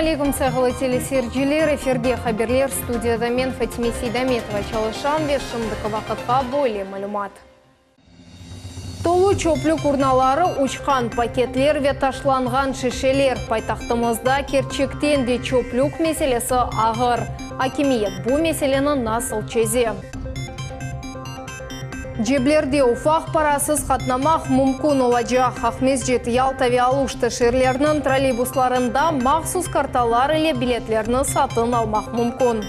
Aleykum, sayğılı teleseyirciler! Efirde haberler, studiyada men, Fatime Seydametova, çalışam ve şimdiki vaqıtqa böyle malümat. Tolu çöplük urnaları, uçqan paketler ve taşlanğan şişeler, paytahtımızda kerçekten de çöplük meselesi ağır. Akimiyet bu meseleni nasıl çeze? Ceblerde ufaq parasız qatnamaq mümkün olacaq. Aqmescit, Yalta ve Aluşta şeerleriniñ trolleybuslarında mahsus kartalar ile biletlerni satın almaq mümkün.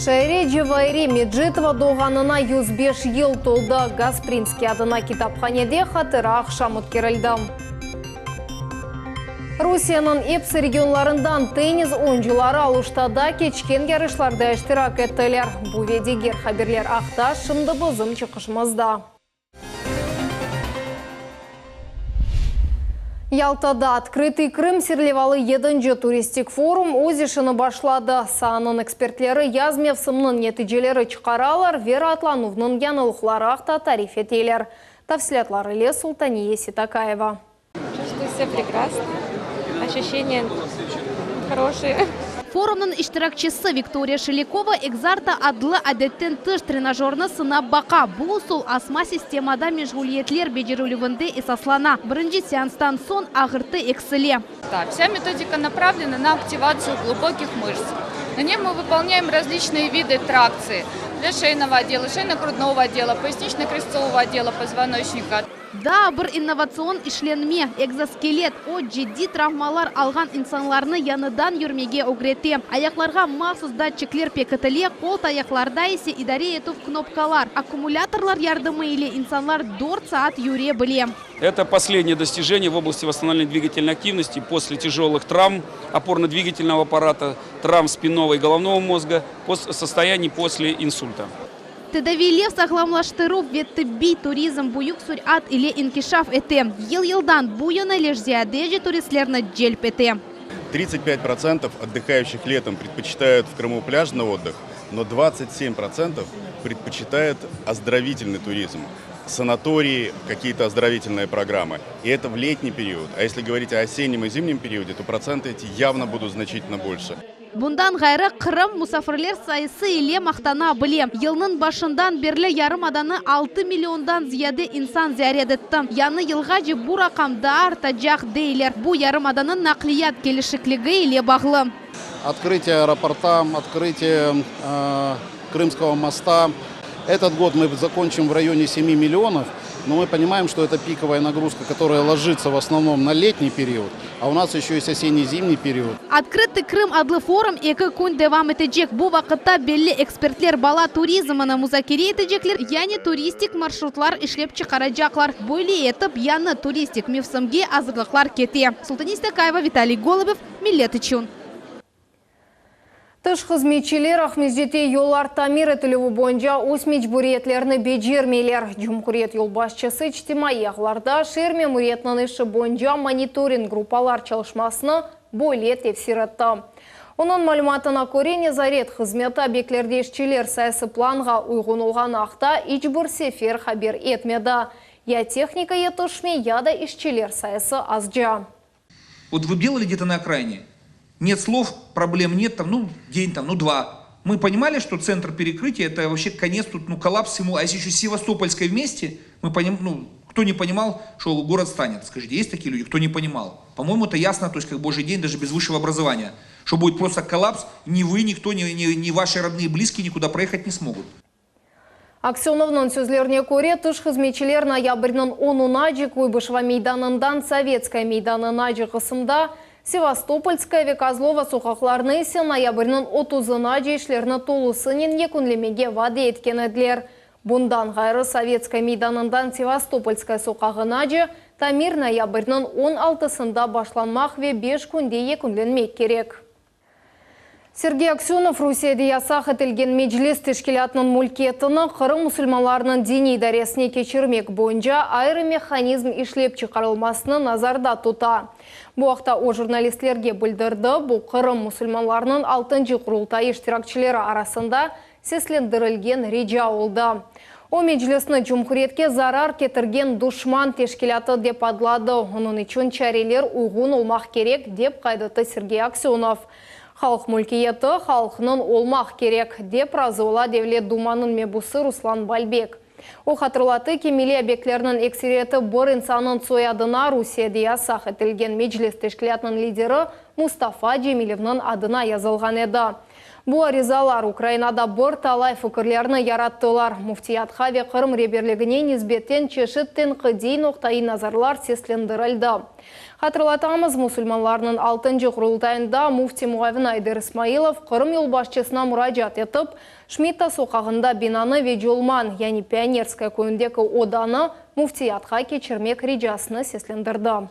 Şaire Cevaire Mecitova doğğanına 105 yıl toldı, Gasprinskiy adına kitaphanede hatıra aqşam ötkerildi. Rusiyeniñ episi regionlarından tennis oyuncıları Aluştada keçken yarışlarda iştirak ettiler. Bu ve diger haberler aqta şimdi bizim çıqışımızda. Yaltada Otkrıtıy Krım serlevalı yedinci turistik forum öz işini başladı. Saanıñ ekspertleri yaz mevsiminiñ neticeleri çıqaralar ve raatlanuvnıñ yañılıqları aqta tarif eteler. Tafsilâtlar ile Sultaniye Sitakayeva. Çuvstvuyu себя prekrasno, oşuşeniya horoşiye. Forumnıñ iştirakçisi Viktoriya Şelikova Exarta adlı adetten tış trenajörni sınap baqa. Bu usul asma sistemada meşğuliyetler becerilüvinde esaslana. Birinci seanstan soñ ağırtı eksile. Vsâ metodika napravlena na aktivatsiyu glubokih mışts. Na ney mı vıpolnâem razliçnıye vidı traktsii dlâ şeynogo otdela, şeyno-grudnogo otdela, poyasniçno-krestsovogo otdela pozvonoçnika. Daa bir innovatsion işlenme, ekzoskelet, o, ciddiy travmalar alğan insanlarnı yañıdan yürmege ögrete. Ayaqlarğa mahsus datçikler pekitile, qol tayaqlarda ise idare etüv knopkalar. Akkumulâtorlar yardımı ile insanlar dört saat yüre bile. Это последнее достижение в области восстановления двигательной активности после тяжелых травм опорно-двигательного аппарата, травм спинного и головного мозга, состояний после инсульта. Tedaviylev, sağlamlaştıruv ve tıbbiy turizm büyük sür'at ile inkişaf ete. Yıl-yıldan bu yöneliş ziyadece turistlerni celp ete. 35 процентов отдыхающих летом предпочитают в Крыму пляжный отдых, но 27 процентов предпочитают оздоровительный туризм, санатории, какие-то оздоровительные программы. И это в летний период. А если говорить о осеннем и зимнем периоде, то проценты эти явно будут значительно больше. Bundan ğayrı, Qırım musafirler sayısı ile maqtana bile. Yılnıñ başından berli yarımadanı 6 milliondan ziyade insan ziyaret etti. Yañı yılğace bu raqam daa artacaq, deyler. Bu yarımadanıñ naqliyat kelişikligi ile bağlı. Открытие аэропорта, открытие Крымского моста. Этот год мы закончим в районе 7 миллионов, но мы понимаем, что это пиковая нагрузка, которая ложится в основном на летний период, а у нас еще есть осенне-зимний период. Открытый Крым adlı forum eki kün devam etecek. Bu vaqıtta belli ekspertler bala turizmini muzakere etecekler, yani turistik marşrutlar işlep çıqaracaqlar. Böyle etip yañı turistik mevsimge azırlıqlar kete. Sultaniye Stakayeva, Vitaliy Golubev, Millet içün. Tış hızmetçiler Aqmescitte yollar tamir etilüvi boyunca öz mecburiyetlerini becermeyler. Cumhuriyet yolbaşçısı içtimaiy ağlarda şeer memuriyetiniñ işi boyunca monitoring gruppalar çalışmasını böyle tefsir etti. Onıñ malümatına köre, nezaret hızmeti obyektlerde işçiler sayısı planğa uyğun olğanı aqta iç bir sefer haber etmedi. Ya tehnika yetişmey, ya da işçiler sayısı azca. Вот вы делали где-то на окраине, нет слов, проблем нет, там, ну, день, там, ну, два. Мы понимали, что центр перекрытия это вообще конец тут, ну, коллапс всему. А если еще Севастопольской вместе, мы поним, ну, кто не понимал, что город станет? Скажите, есть такие люди, кто не понимал? По-моему, это ясно, то есть как божий день, даже без высшего образования. Что будет просто коллапс, ни вы, никто, ни ваши родные, близкие никуда проехать не смогут. Aksönovnıñ sözlerine köre, tış hızmetçiler noyabrniñ 10-unace Kuybışeva meydanından Sovetskaya meydanınace qısımda, Sevastopolskaya ve Kozlova soqaqlarını ise noyabrniñ 30-unace işlerni tolusınen yekünlemege vade etken ediler. Bundan ğayrı Sovetskaya meydanından Sevastopolskaya soqağınace tamir noyabrniñ 16-sında başlanmaq ve 5 künde yekünlenmek kerek. Sergey Aksönov Rusiyede yasaq etilgen Meclis teşkilâtınıñ mülkiyetini Qırım musulmanlarınıñ diniy idaresine keçirmek boyunca ayrı mehanizm işlep çıqarılmasını nazarda tuta. Bu aqta o jurnalistlerge bildirdi. Bu Qırım musulmanlarınıñ altıncı Qurultayı iştirakçileri arasında seslendirilgen rica oldı. O, Meclisni cumhuriyetke zarar ketirgen duşman teşkilâtı dep adladı. Onıñ içün çareler uyğun olmaq kerek, dep qayd etti Sergey Aksönov. Halq mülkiyeti halqnıñ olmaq kerek, dep razı ola Devlet Dumanıñ mebusı Ruslan Balbek. O hatırlattı ki, milliy obyektlerniñ ekseriyeti bir insannıñ soyadına Rusiyede yasaq etilgen Meclis teşkilâtınıñ lideri Mustafa Cemilevniñ adına yazılğan edi. Bu arizalar Ukrainada bir talay fikirlerni yarattılar, Müftiyatqa ve Qırım reberligine nisbeten çeşit tenqidiy noqtaiy nazarlar seslendirildi. Hatırlatamız, musulmanlarnıñ altıncı Qurultayında müfti muavini Ayder İsmailov Qırım yolbaşçısına muracaat etip, Şmidta soqağında binanı ve Colman, yani Pionerskaya köyündeki odanı Müftiyatqa keçirmek ricasını seslendirdi.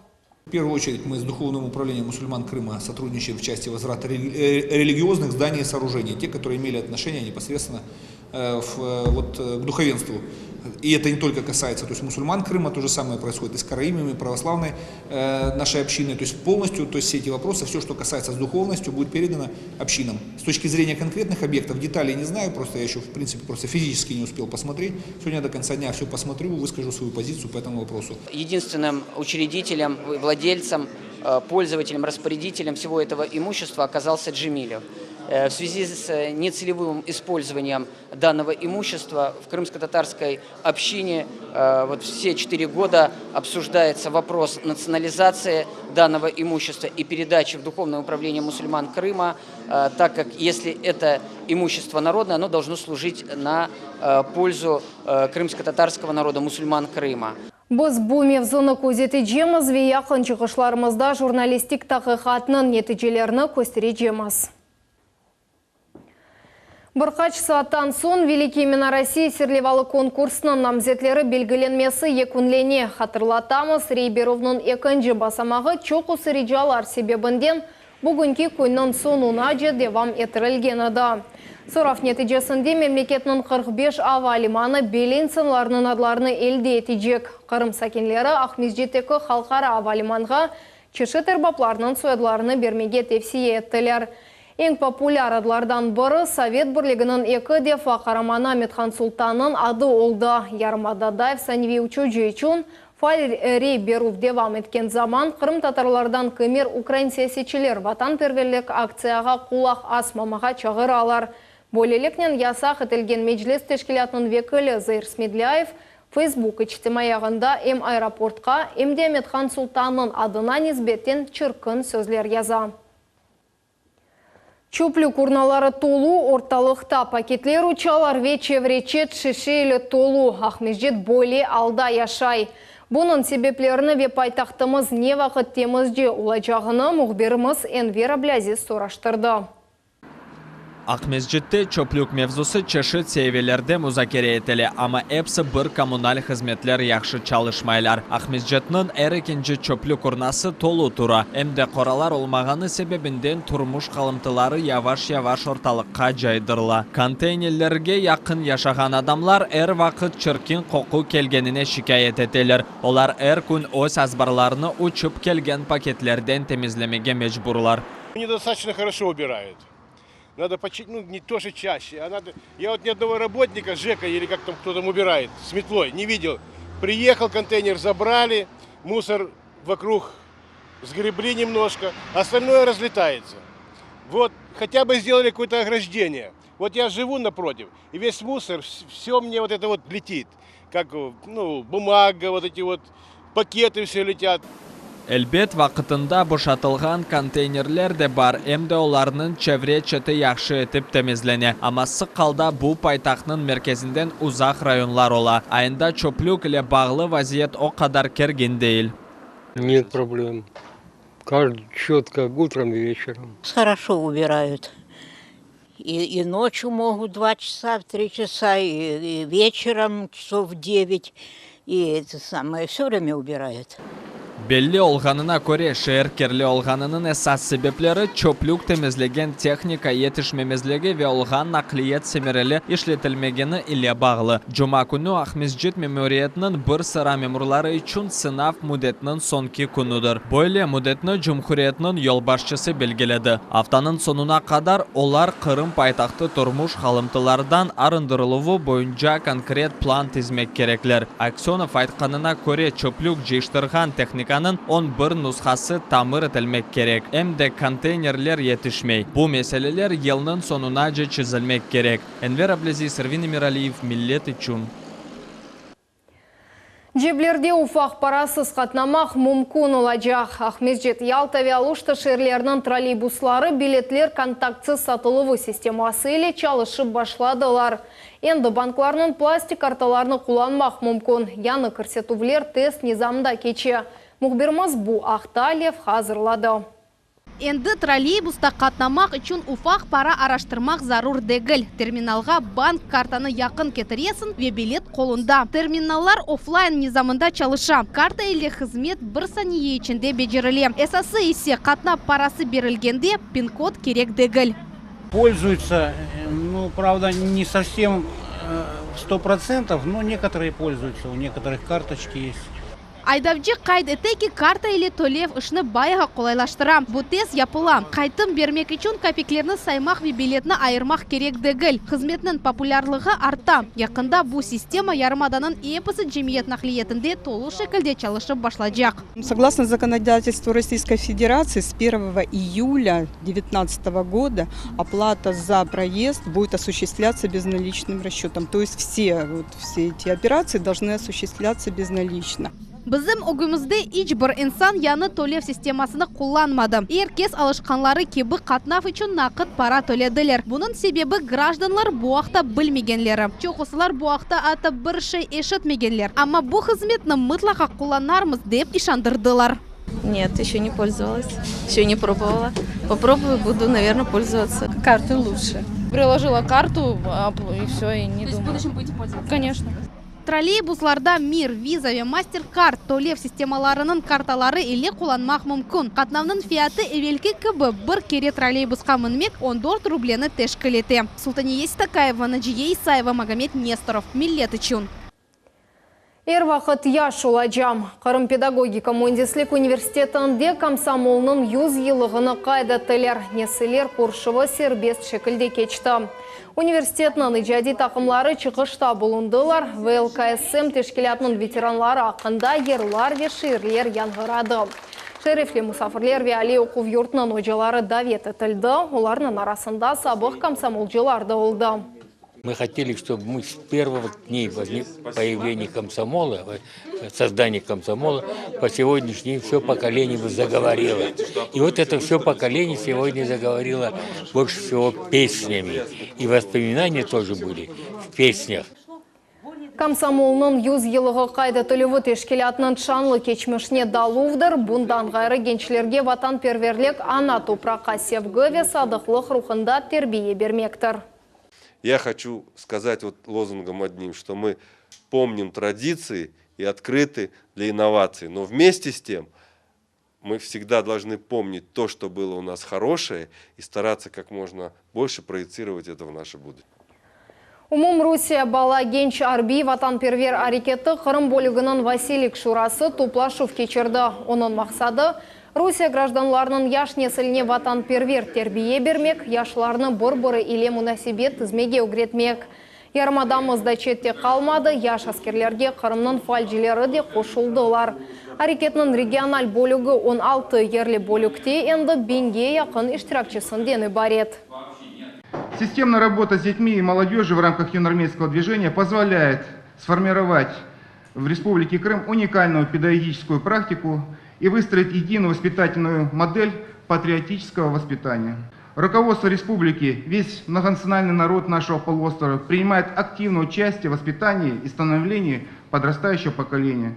В первую очередь мы с Духовным управлением мусульман Крыма сотрудничаем в части возврата религиозных зданий и сооружений, те, которые имели отношение непосредственно в, вот, к духовенству. И это не только касается то есть, мусульман Крыма, то же самое происходит и с караимами, православной нашей общины. То есть полностью, то есть все эти вопросы, все, что касается с духовностью, будет передано общинам. С точки зрения конкретных объектов, деталей не знаю, просто я еще, в принципе, просто физически не успел посмотреть. Сегодня до конца дня все посмотрю, выскажу свою позицию по этому вопросу. Единственным учредителем, владельцем, пользователем, распорядителем всего этого имущества оказался Джемилев. В связи с нецелевым использованием данного имущества в крымско-татарской общине вот все 4 года обсуждается вопрос национализации данного имущества и передачи в Духовное управление мусульман Крыма, так как если это имущество народное, оно должно служить на пользу крымско-татарского народа, мусульман Крыма. Biz bu mevzunı közetecekmiz ve yaqın çıqışlarımızda jurnalistik taqiqatnıñ neticelerini kösterecekmiz. Bir qaç saattan soñ Великие имена России serlevalı konkursınıñ namzetleri belgilenmesi yekünlene. Hatırlatamız, rey berüvniñ ekinci basamağı çoqusı ricalar sebebinden bugünki künniñ soñunace devam ettirilgen edi. Sorav neticesinde memleketniñ 45 ava limanı belli insanlarnıñ adlarını elde etecek. Qırım sakinleri Aqmescitteki halqara ava limanğa çeşit erbaplarnıñ soyadlarını bermege tevsiye ettiler. Eñ populâr adlardan biri Sovet Birliginiñ eki defa qaramanı Amethan Sultannıñ adı oldı. Yarımadada efsaneviy uçucı içün faal rey berüv devam etken zaman qırımtatarlardan kimer ukrain siyasetçiler vatanperverlik aktsiyağa qulaq asmamağa çağıralar. Böyleliknen yasaq etilgen Meclis teşkilâtınıñ vekili Zair Smedlâyev Facebook içtimaiy ağında em aeroportqa, em de Amethan Sultannıñ adına nisbeten çirkin sözler yaza. Çöplük urnaları tolu, ortalıqta paketler uçalar ve çevre-çet şişe ile tolu. Aqmescit böyle alda yaşay. Bunıñ sebeplerini ve paytahtımız ne vaqıt temizce olacağını mühbirimiz Enver Ablâziz soraştırdı. Aqmescitte çöplük mevzusı çeşit seviyelerde muzakere etile, amma episi bir kommunal hızmetler yahşı çalışmaylar. Aqmescitniñ er ekinci çöplük urnası tolu tura. Em de qoralar olmağanı sebebinden turmuş qalımtıları yavaş-yavaş ortalıqqa caydırıla. Konteynerlerge yaqın yaşağan adamlar er vaqıt çirkin qoqu kelgenine şikâyet eteler. Olar er kün öz azbarlarını uçıp kelgen paketlerden temizlemege mecburlar. Недостаточно хорошо убирают. Надо, ну, не то, что чаще, а надо... Я вот ни одного работника ЖЭКа или как там кто там убирает с метлой не видел. Приехал, контейнер забрали, мусор вокруг сгребли немножко, остальное разлетается. Вот хотя бы сделали какое-то ограждение. Вот я живу напротив, и весь мусор, все мне вот это вот летит. Как, ну, бумага, вот эти вот пакеты все летят. Elbet, vaqtında boşatılğan konteynerler de bar, em de olarnıñ çevre çeti yahşı etip temizlene. Amma sıq alda bu paytahtnıñ merkezinden uzaq rayonlar ola. Anda çöplük ile bağlı vaziyet o qadar kergin değil. Нет проблем. Каждый четко утром и вечером. Хорошо убирают. И ночью могут 2 часа, в 3 часа, и вечером часов в 9. И это самое, все время убирают. Belli olğanına köre, şeer kirli olğanınıñ esas sebepleri, çöplük temizlegen tehnika yetişmemezligi ve olğan naqliyet semereli işletilmegeni ile bağlı. Cuma künü Aqmescit memuriyetiniñ bir sıra memurları içün sınav müddetiniñ soñki künüdir. Böyle müddetni cumhuriyetniñ yolbaşçısı belgiledi. Aftanıñ soñuna qadar olar Qırım paytahtı turmuş qalımtılardan arındırıluvı boyunca konkret plan tizmek kerekler. Aksönov aytqanına köre, çöplük cıyıştırğan tehnikanıñ on bir nushası tamir etilmek kerek, em de konteynerler yetişmey. Bu meseleler yılnıñ soñunace çezilmek kerek. Enver Ablâziz, Ervin Emiraliyev, Millet içün. Ceplerde ufaq parasız qatnamaq mümkün olacaq. Aqmescit, Yalta ve Aluşta şeerleriniñ trolleybusları biletler kontaktsız satıluvı sisteması ile çalışıp başladılar. Endi banklarnıñ plastik kartalarını qullanmaq mümkün. Yañı kirsetüvler test nizamında keçe. Mühbirimiz bu aqta levha azırladı. Endi trolleybusta qatnamaq içün ufaq para araştırmaq zarur degil. Terminalğa bank kartanı yaqın ketiresiñ ve bilet qoluñda. Terminallar oflayn nizamında çalışa. Karta ile hızmet bir saniye içinde becerile. Esası ise qatnav parası berilgende pin-kod kerek degil. Пользуются, ну, правда, не совсем 100%, но некоторые пользуются, у некоторых карточки есть. Aydavcı qayd ete ki, karta ile tölev işni bayağı qolaylaştıra. Bu tez yapıla. Qaytım bermek içün kapiklerni saymaq ve biletni ayırmaq kerek degil. Hızmetniñ populârlığı arta. Yaqında bu sistema yarımadanıñ episi cemiyet naqliyetinde tolu şekilde çalışıp başlaycaq. Согласно законодательству Российской Федерации, с 1 июля 2019 года оплата за проезд будет осуществляться безналичным расчетом. То есть все, вот, все эти операции должны осуществляться безналично. Bizim ögümizde iç bir insan yañı tölev sistemasını qullanmadı. Er kes alışqanları kibi qatnav içün naqıt para tölediler. Bunıñ sebebi grajdanlar bu aqta bilmegenleri. Çoqusılar bu aqta atta bir şey eşitmegenler. Amma bu hızmetni mıtlaqa qullanarmız dep işandırdılar. Нет, еще не пользовалась, еще не пробовала. Попробую, буду, наверное, пользоваться. Карты лучше. Приложила карту, и все, и не То есть в думаю. будущем будете пользоваться? Конечно. Trolleybuslarda Mir, Visa ve Mastercard tölev sistemalarınıñ kartaları ile qullanmaq mümkün. Qatnavnıñ fiyatı evelki kibi bir kere trolleybusqa minmek 14 rubleni teşkil ete. Sultaniye Stakayeva, Naciye Isayeva, Magomed Nestorov. Millet içün. Er vaqıt yaş olacam. Qırım pedagogika müendislik universitetinde komsomolnıñ 100 yıllığını qayd ettiler. Nesiller körüşüvi serbest şekilde keçti. Universitetniñ icadiy taqımları çıqışta bulundılar. VLKSM teşkilâtınıñ veteranları aqqında yırlar ve şiirler yañğıradı. Şerefli musafirler ve aliy oquv yurtınıñ ocaları davet etildi. Olarnıñ arasında sabıq komsomolcılar da oldı. Мы хотели, чтобы мы с первых дней появления комсомола, создания комсомола, по сегодняшний день все поколение бы заговорило. И вот это все поколение сегодня заговорило больше всего песнями. И воспоминания тоже были в песнях. Komsomolnıñ 100 yıllığı qayd etilüvi teşkilâtınıñ şanlı keçmişine daluvdır. Bundan ğayrı gençlerge vatanperverlik, ana topraqqa sevgi ve sadıqlıq ruhunda terbiye bermektir. Я хочу сказать вот лозунгом одним, что мы помним традиции и открыты для инноваций. Но вместе с тем мы всегда должны помнить то, что было у нас хорошее, и стараться как можно больше проецировать это в наше будущее. Umumrusiye bala genç arbiy vatanperver areketi Qırım bölüginiñ Vasiylik şurası toplaşuv keçirdi. Onıñ maqsadı Rusiye grajdanlarınıñ yaş nesiline vatanperver terbiye bermek, yaşlarnı bir-biri ile munasebet tizmege ögretmek. Yarımadamız da çette qalmadı, yaş askerlerge Qırımnıñ faalcileri de qoşuldılar. Areketniñ regional bölügi 16 yerli bölükte endi biñge yaqın iştirakçisinden ibaret. Системная работа с детьми и молодежью в рамках юнармейского движения позволяет сформировать в Республике Крым уникальную педагогическую практику и выстроить единую воспитательную модель патриотического воспитания. Руководство республики, весь многонациональный народ нашего полуострова принимает активное участие в воспитании и становлении подрастающего поколения.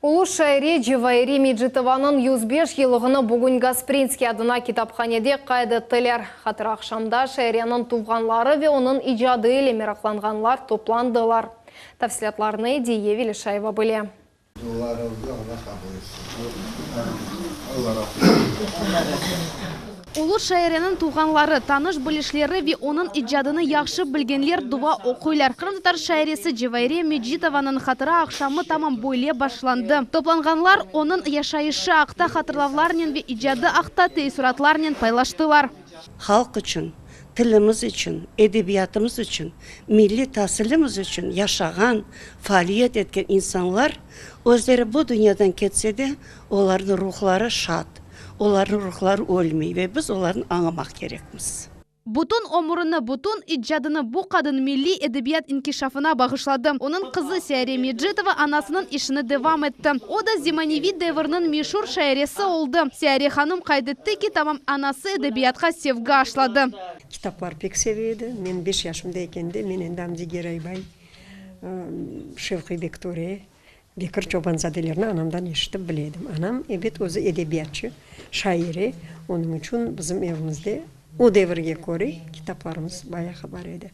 Ulu şaire Cevaire Mecitovanıñ 105 yıllığını bugün Gasprinskiy adına kitaphanede qayd ettiler. Hatıra aqşamda şaireniñ tuvğanları ve onıñ icadı ile meraqlanğanlar toplandılar. Tafsilâtlarını Ediye Velişayeva bile. Dualarıñıznı Alla qabul etsin. Alla razı olsun. Ulu şaireniñ tuvğanları, tanış-bilişleri ve onıñ icadını yahşı bilgenler dua oquylar. Qırımtatar şairesi Cevaire Mecitovanıñ hatıra aqşamı tamam böyle başlandı. Toplanğanlar onıñ yaşayışı aqta hatırlavlarnen ve icadı aqta teessuratlarnen paylaştılar. Halq içün, tilimiz içün, edebiyatımız içün, milliy tasilimiz içün yaşağan, faaliyet etken insanlar özleri bu dünyadan ketse de, olarnıñ ruhları şad, olarnıñ ruhları ölmey ve biz olarnı añlamaq kerekmiz. Bütün ömürini, bütün icadını bu qadın milliy edebiyat inkişafına bağışladı. Onıñ qızı Siyare Mecitova anasınıñ işini devam etti. O da zemaneviy devirniñ meşur şairesi oldı. Siyare hanım qayd etti ki, tamam anası edebiyatqa sevgi aşladı. Kitaplar pek seve edi. Men beş yaşımda ekende, men endi Amdi Geraybay, Şevqiy Bektore, Bekir Çobanzadelerni anamdan eşitip bile edim. Anam, ebet, özü edebiyatçı, şaire, onıñ içün bizim evimizde o devirge köre kitaplarımız bayağı bar edi.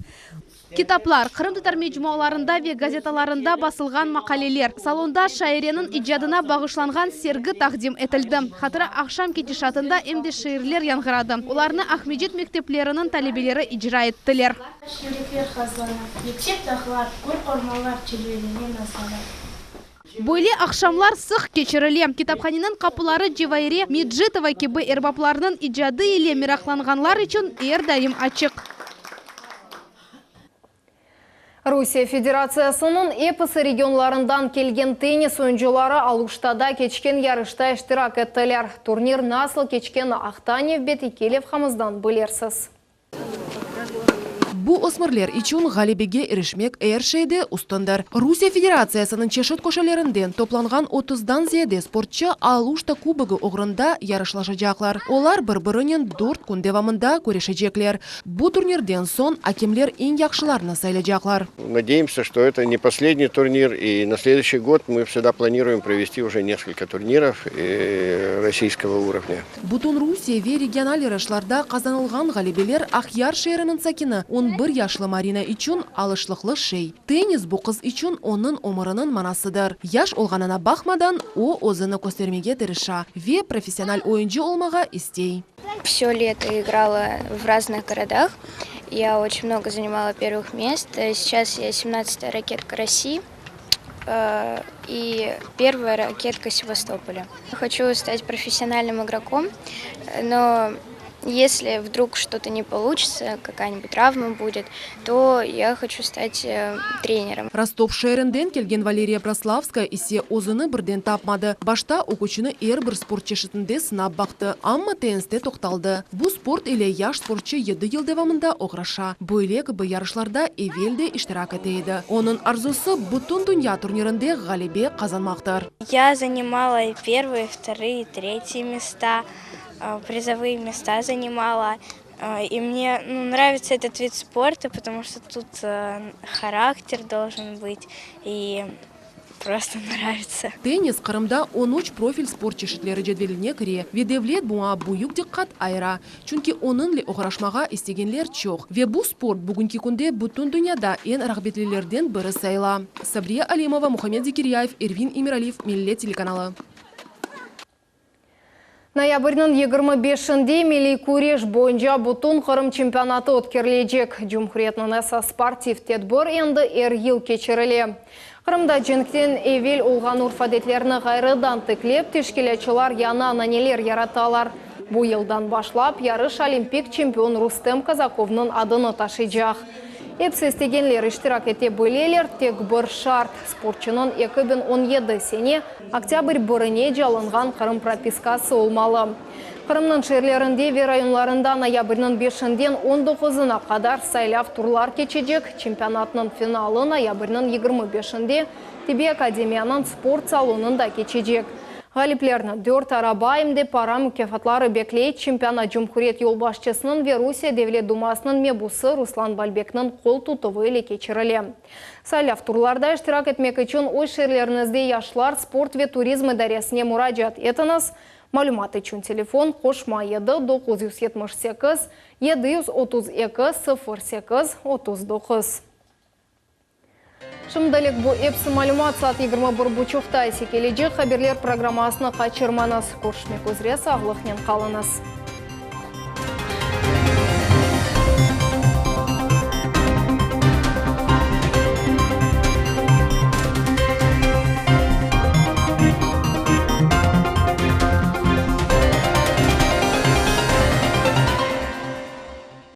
Kitaplar, qırımtatar mecmualarında ve gazetalarında basılğan maqaleler, salonda şaireniñ icadına bağışlanğan sergi taqdim etildi. Hatıra aqşam ketişatında em de şiirler yañğıradı, olarnı Aqmescit mektepleriniñ talebeleri icra ettiler. Yürekler hazlana, yüksek dağlar, gür ormanlar cilvelene, nazlana. Böyle aqşamlar sıq keçirile. Kitaphaneniñ qapıları Cevaire Mecitova kibi erbaplarnıñ icadı ile meraqlanğanlar içün er daim açıq. Rusiye Federatsiyasınıñ episi regionlarından kelgen tennis oyuncıları Aluştada keçken yarışta iştirak ettiler. Turnir nasıl keçkeni aqta nevbetteki levhamızdan bilersiz. Bu ösmürler içün ğalebege irişmek er şeyde üstündir. Rusiye Federatsiyasınıñ çeşit köşelerinden toplanğan otuzdan ziyade sportçı Aluşta kubogı oğrunda yarışlaşacaqlar. Olar bir-birinen dört kün devamında küreşecekler. Bu turnirden soñ akemler eñ yahşılarnı saylaycaqlar. Nadeyemsâ, çto eto ne posledniy turnir, i na sleduyuşiy god mı vsegda planiruem provesti uje neskolko turnirov rossiyskogo urovnâ. Bütün Rusiye ve regional yarışlarda qazanılğan ğalebeler Aqyar şeeriniñ sakini on bir yaşlı Marina içün alışlıqlı şey. Tennis bu qız içün onıñ ömüriniñ manasıdır. Yaş olğanına baqmadan, o, özüni köstermege tırışa ve professional oyuncı olmağa istey. Vsё leto igrala v razных gorodах. Ya oçen mnogo zanimala первых мест. Seyças ya semnadtsataya raketka России. И первая ракетка Севастополя. Хочу стать профессиональным игроком, но если вдруг что-то не получится, какая-нибудь травма будет, то я хочу стать тренером. Rostov şeerinden kelgen Valeriya Braslavskaya ise özüni birden tapmadı. Başta o küçüni er bir sport çeşitinde sınap baqtı, amma tenniste toqtaldı. Bu sport ile yaş sportçı yedi yıl devamında oğraşa. Böyle kibi yarışlarda evel de iştirak ete edi. Onıñ arzusı, bütün dünya turnirinde ğalebe qazanmaqtır. Ya zanimala i pervıye, i vtorıye, i tretye mesta, prizovıye mesta zanimala. I mne, nu, nravitsya etot vid sporta, potomu çto tut harakter doljen bıt, i prosto nravitsya. Tennis Qırımda on üç profil sport çeşitleri cedveline kire ve devlet buña büyük diqqat ayıra, çünki onıñle oğraşmağa istegenler çoq ve bu sport bugünki künde bütün dünyada eñ rağbetlilerden biri sayıla. Sabriye Alimova, Muhammed Zekiryayev, Ervin Emiraliyev, Millet telekanalı. Noyabrniñ 25-inde milliy küreş boyunca Bütünqırım çempionatı ötkerilecek. Cumhuriyetniñ esas sportiv tedbir endi er yıl keçirile. Qırımda cenkten evel olğan urf-adetlerni ğayrıdan tiklep, teşkilâtçılar yañı ananeler yaratalar. Bu yıldan başlap yarış olimpik çempion Rustem Kazakovnıñ adını taşıycaq. Episi istegenler iştirak ete bileler, tek bir şart, sportçunıñ 2017 sene Oktâbr birine alınğan Qırım propiskası olmalı. Qırımnıñ şeerlerinde ve rayonlarında noyabrniñ beşinden on doquzına qadar saylav turlar keçecek. Çempionatnıñ finalı noyabrniñ 25-inde Tibbiy akademiyanıñ sport salonında keçecek. Ğaliplerni dört araba, em de para mukâfatları bekley. Çempionat cumhuriyet yolbaşçısınıñ ve Rusiye Devlet Dumasınıñ mebusı Ruslan Balbekniñ qol tutuvı ile keçirile. Saylav turlarda iştirak etmek içün öz şeerleriñizde yaşlar, sport ve turizm idaresine muracaat etiñiz. Malümat içün telefon, qoşma 7 978 732 08 39. Şimdilik bu episi malümat, saat 21 buçuqta ise kelecek haberler programmasını qaçırmañız. Körüşmek üzre, sağlıqnen qalıñız.